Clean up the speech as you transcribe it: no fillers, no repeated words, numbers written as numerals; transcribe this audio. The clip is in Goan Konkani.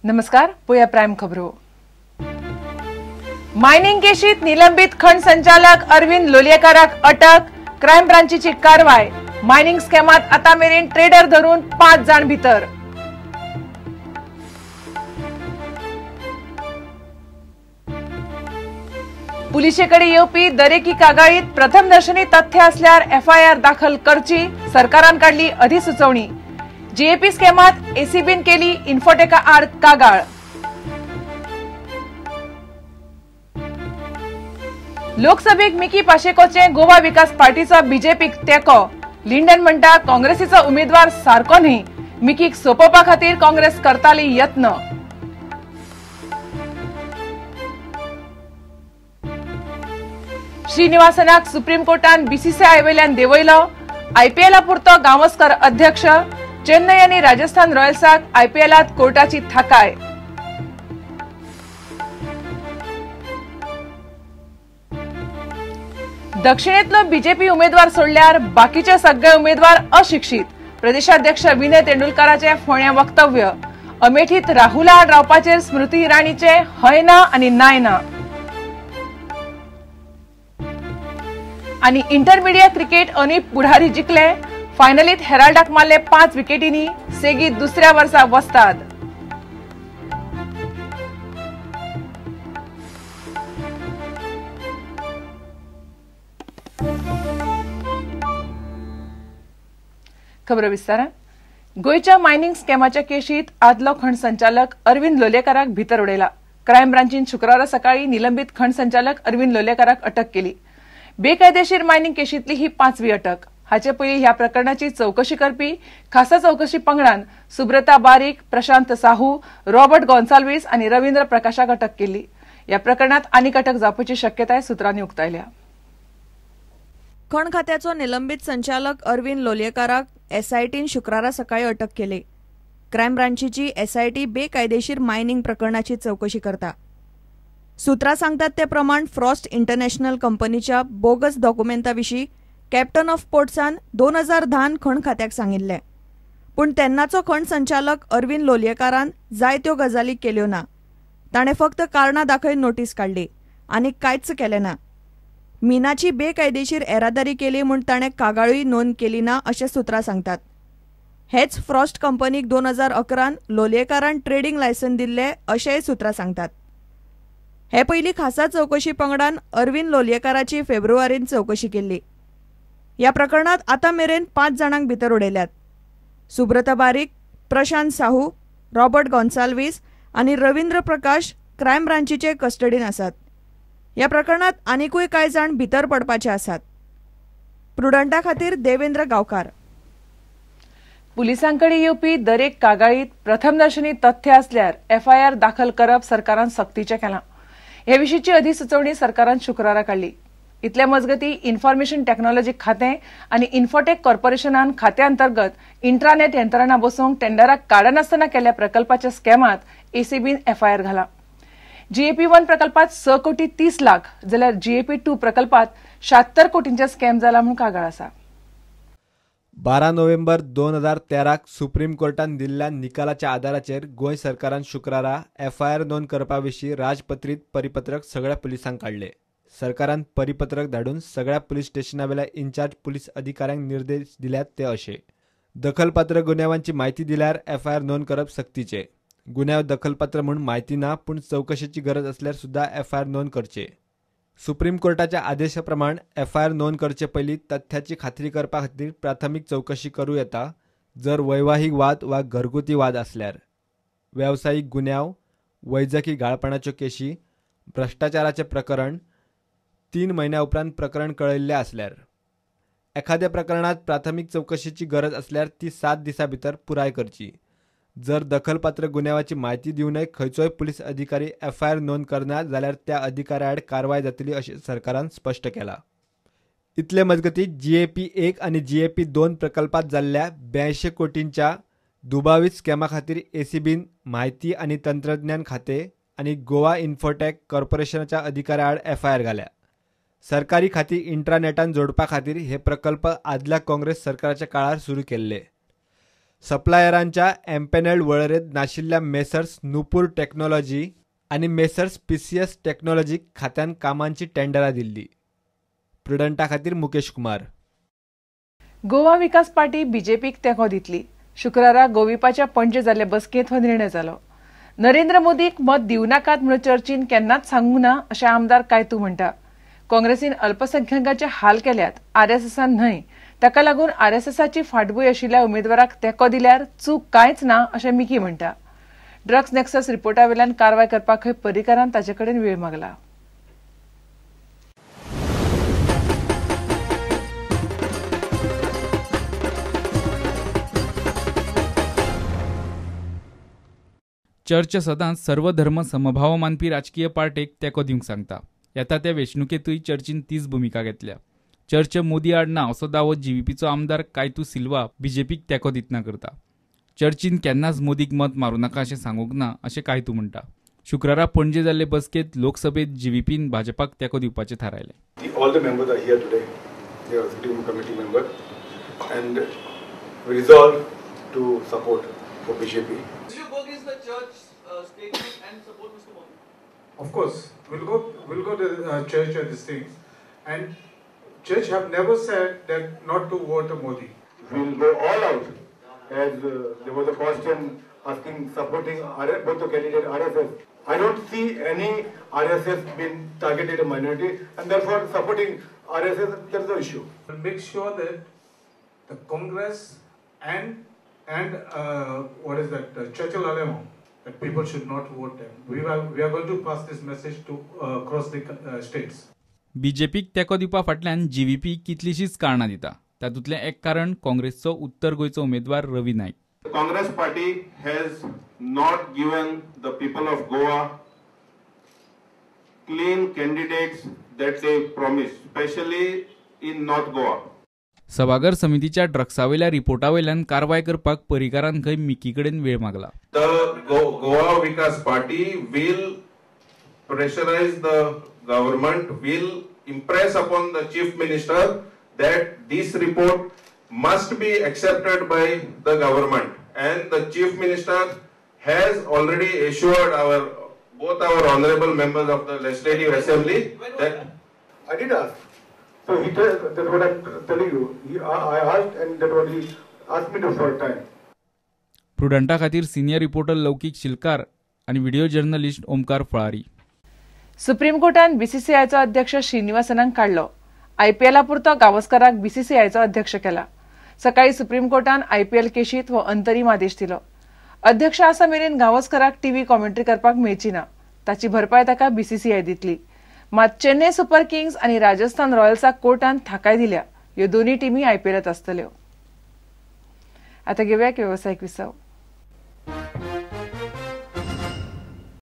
नमस्कार, पळोवया प्रायम खबरो. मायनिंग केशीत निलंबित खण संचालक अरविंद लोलयेकाराक अटक, क्रायम ब्रांचीची कारवाय. मायनिंग स्कॅमात आता मेरेन ट्रेडर धरून 5 जाण भितर. पुलिशेकडे येवपी दरेकी कागाळीत प्रथमदर्शनी तथ्य असल्यार एफआयआर दाखल करची, सरकारान काडली अधिसुचोवणी. जीएपी स्कॅमात एसीबीन केली इन्फोटेका आड कागाळ. लोकसभेक मिकी पाशेकोचे गोवा विकास पार्टीचो बीजेपीक तेको. लिंडन म्हणटा काँग्रेसीचो उमेदवार सारको न्ही, मिकीक सोपोवपा खातीर काँग्रेस करताली यत्न. श्रीनिवासनाक सुप्रीम कोर्टान बीसीसीआय वयल्यान देंवयलो. आयपीएला पुरतो गावस्कर अध्यक्ष. चेन्नय आनी राजस्थान रॉयल्साक आयपीएलात कोर्टाची थाकाय. दक्षिणेतलो बीजेपी उमेदवार सोडल्यार बाकीचे सगळे उमेदवार अशिक्षित. प्रदेशाध्यक्ष विनय तेंडुलकाराचे फोण्या वक्तव्य. अमेठीत राहुला आड रावपाचेर स्मृती इराणीचे हय ना आनी नाय ना. आनी इंटरमिडिएट क्रिकेट अनीप पुढारी जिखले. फायनलीत हेराल्डाक मारले 5 विकेटींनी. सेगीत दुसऱ्या वर्सा वस्ताद. खबर विस्तारान. गोंयच्या मायनिंग स्कॅमाच्या केशीत आदलो खण संचालक अरविंद लोलयेकाराक भितर उडयला. क्रायम ब्रांचीन शुक्रारा सकाळी निलंबित खण संचालक अरविंद लोलयेकाराक अटक केली. बेकायदेशीर मायनिंग केशीतली ही 5वी अटक. हाचे पयलीं ह्या प्रकरणाची चवकशी करपी खासा चवकशी पंगडान सुब्रता बारीक, प्रशांत साहू, रॉबर्ट गोन्साल्वीस आनी रवींद्र प्रकाशाक अटक केली. ह्या प्रकरणात आनीक अटक जावपाची शक्यताय सुत्रांनी उक्तायल्या. खण खात्याचो निलंबित संचालक अरविंद लोलयेकाराक एसआयटीन शुक्रारा सकाळी अटक केली. क्रायम ब्रांचीची एसआयटी बेकायदेशीर मायनिंग प्रकरणाची चवकशी करता. सूत्रां सांगतात ते प्रमाण फ्रॉस्ट इंटरनॅशनल कंपनीच्या बोगस डॉक्युमेंटा विशीं कॅप्टन ऑफ पोर्ट्सान 2010 खण खात्याक सांगिल्लें. पूण तेन्नाचो खण संचालक अरविंद लोलयेकारान जायत्यो गजाली केल्यो ना. ताणें फक्त कारणां दाखय नोटीस काडली आनी कांयच केलें ना. मिनाची बेकायदेशीर येरादारी केली म्हूण ताणें कागाळूय नोंद केली ना अशें सूत्रां सांगतात. हेच फ्रॉस्ट कंपनीक 2011 लोलयेकारान ट्रेडींग लायसन दिल्लें अशेंय सूत्रां सांगतात. हे पयलीं खासा चवकशी पंगडान अरविंद लोलयेकाराची फेब्रुवारींत चवकशी केल्ली. ह्या प्रकरणांत आतां मेरेन 5 जाणांक भितर उडयल्यात. सुब्रता बारीक, प्रशांत साहू, रॉबर्ट गोन्साल्वीस आनी रवींद्र प्रकाश क्रायम ब्रांचीचे कस्टडीन आसात. ह्या प्रकरणांत आनिकूय कांय जाण भितर पडपाचे आसात. प्रुडंटा खातीर देवेंद्र गांवकार. पुलिसांकडे येवपी दरेक कागाळीत प्रथमदर्शनी तथ्य असल्यार एफआयआर दाखल करप सरकारान सक्तीचें केलां. हे विशींची अधिसुचोवणी सरकारान शुक्रारा काडली. इतल्या मजगती इन्फॉर्मेशन टेक्नॉलॉजी खातें आनी इन्फोटेक कॉर्पोरेशनान खात्या अंतर्गत इंट्रानेट यंत्रणा बसोवंक टेंडराक काडनासतना केल्ल्या प्रकल्पाच्या स्कॅमात एसीबीन एफआयआर घाला. जीएपी 1 प्रकल्पात 6 कोटी 30 लाख जाल्यार जीएपी 2 प्रकल्पात 76 कोटींचे स्कॅम जाला म्हूण कागाळ आसा. 12 नोव्हेंबर 2013 सुप्रीम कोर्टान दिल्ल्या निकालाच्या आदाराचेर गोंय सरकारान शुक्रारा एफआयआर नोंद करपा विशीं राजपत्रीत परिपत्रक सगळ्या पुलिसांक काडले. सरकारान परिपत्रक धाडून सगळ्या पुलीस स्टेशनावेल्या इन्चार्ज पुलीस अधिकाऱ्यांक निर्देश दिल्यात ते अशे: दखलपात्र गुन्यांवांची म्हायती दिल्यार एफआयआर नोंद करप सक्तीचे. गुन्यांव दखलपात्र म्हूण म्हायती ना पूण चवकशेची गरज असल्यार सुद्धा एफआयआर नोंद करचे. सुप्रीम कोर्टाच्या आदेशा प्रमाण एफआयआर नोंद करचे पयलीं तथ्याची खात्री करपा खातीर प्राथमीक चवकशी करूं येता, जर वैवाहीक वाद वा घरगुती वाद आसल्यार, वेवसायीक गुन्यांव, वैजकी गाळपणाच्यो केशी, भ्रश्टाचाराचें प्रकरण, 3 म्हयन्या उपरांत प्रकरण कळयल्लें आसल्यार. एखाद्या प्रकरणात प्राथमीक चवकशेची गरज आसल्यार ती 7 दिसां भितर पुराय करची. जर दखलपात्र गुन्यांवाची म्हायती दिवनय खंयचोय पुलीस अधिकारी एफआयआर नोंद करना जाल्यार त्या अधिकाऱ्या आड कारवाय जातली अशें सरकारान स्पश्ट केलां. इतले मजगतीं जीएपी 1 आनी जीएपी 2 प्रकल्पात जाल्ल्या 82 कोटींच्या दुबावीत स्कॅमा खातीर एसीबीन म्हायती आनी तंत्रज्ञान खातें आनी गोवा इन्फोटेक कॉर्पोरेशनाच्या अधिकाऱ्या आड एफआयआर घाल्या. सरकारी खातीं इंट्रानेटान जोडपा खातीर हे प्रकल्प आदल्या काँग्रेस सरकाराच्या काळार सुरू केल्ले. सप्लायरांच्या एम्पॅनल्ड वळेरेंत नाशिल्ल्या मेसर्स नुपूर टेक्नॉलॉजी आनी मेसर्स पीसीएस टेक्नॉलॉजी खात्यान कामांची टेंडरां दिल्ली. प्रुडंटा खातीर मुकेश कुमार. गोवा विकास पार्टी बीजेपीक तेंको दितली. शुक्रारा गोविपाच्या पणजे जाल्ले बसकेंत हो निर्णय जालो. नरेंद्र मोदीक मत दिवनाकात म्हणून चर्चीन केन्नाच सांगूंक ना अशें आमदार कायतू म्हणटा. काँग्रेसीन अल्पसंख्याकांचे हाल केल्यात, आरएसएसान न्हय. ताका लागून आरएसएसाची फाटभूंय आशिल्ल्या उमेदवाराक तेंको दिल्यार चूक कांयच ना अशें मिकी म्हणटा. ड्रग्स नेक्सस रिपोर्टा वयल्यान कारवाय करपाक खंय पर्रीकारान ताचे कडेन वेळ मागला. चर्च सदांच सर्वधर्म समभाव मानपी राजकीय पार्टेक तेंको दिवंक सांगता. येता त्या वेंचणुकेंतूय चर्चीन तीच भुमिका घेतल्या. चर्च मोदी आड ना असो दावो जीव्हीपीचो आमदार कायतू सिल्वा बीजेपीक तेंको दितना करता. चर्चीन केन्नाच मोदीक मत मारूं नाका अशें सांगूंक ना अशें कायतू म्हणटा. शुक्रारा पणजे जाल्ले बसकेंत लोकसभेत जीव्हीपीन भाजपाक तेंको दिवपाचें थारायलें. All the members are here today. They are executive committee member and we resolve to support for BJP. Will you go against the church statement and support Mr. Modi? Of course, we'll go to church and these things, and church have never said that not to vote Modi. We'll go all out, as there was a question asking supporting both the candidate RSS. I don't see any RSS being targeted a minority, and therefore supporting RSS, there's no issue. We'll make sure that the Congress and what is that Churchill Alemao, that people should not vote them. We are going to pass this message to across the states. बीजेपीक तेंको दिवपा फाटल्यान जीव्हीपी कितलीशीच कारणां दिता. तातूंतलें एक कारण काँग्रेसचो उत्तर गोंयचो उमेदवार Ravi Naik. The Congress party has not given the people of Goa clean candidates that they promised, especially in North Goa. सभाघर समितीच्या ड्रग्सावयल्या रिपोर्टावयल्यान कारवाय करपाक पर्रीकारान खंय मिकी कडेन वेळ मागला. The Goa Vikas Party will pressurize the government, will impress upon the Chief Minister that this report must be accepted by the government, and the Chief Minister has already assured both our honorable members of the Legislative Assembly that I did ask. So he told, that's what I'm telling you. I asked and that what he asked me to for a time. प्रुडंटा खातीर सिनियर रिपोर्टर लौकीक शिलकार आणि व्हिडिओ जर्नलिस्ट ओमकार फळारी. सुप्रीम कोर्टान बीसीसीआयचो अध्यक्ष श्रीनिवासनाक काडलो. आयपीएला पुरतो गावस्कराक बीसीसीआयचो अध्यक्ष केला. सकाळी सुप्रीम कोर्टान आयपीएल केशीत हो अंतरीम आदेश दिलो. अध्यक्ष आसा मेरेन गावस्कराक टीव्ही कॉमेंट्री करपाक मेळची ना. ताची भरपाय ताका बीसीसीआय दितली. मात चेन्नय सुपर किंग्स आनी राजस्थान रॉयल्साक कोर्टान थाकाय दिल्या. ह्यो दोनूय टिमी आयपीएलांत आसतल्यो. आतां घेवया एक वेवसायीक विसव.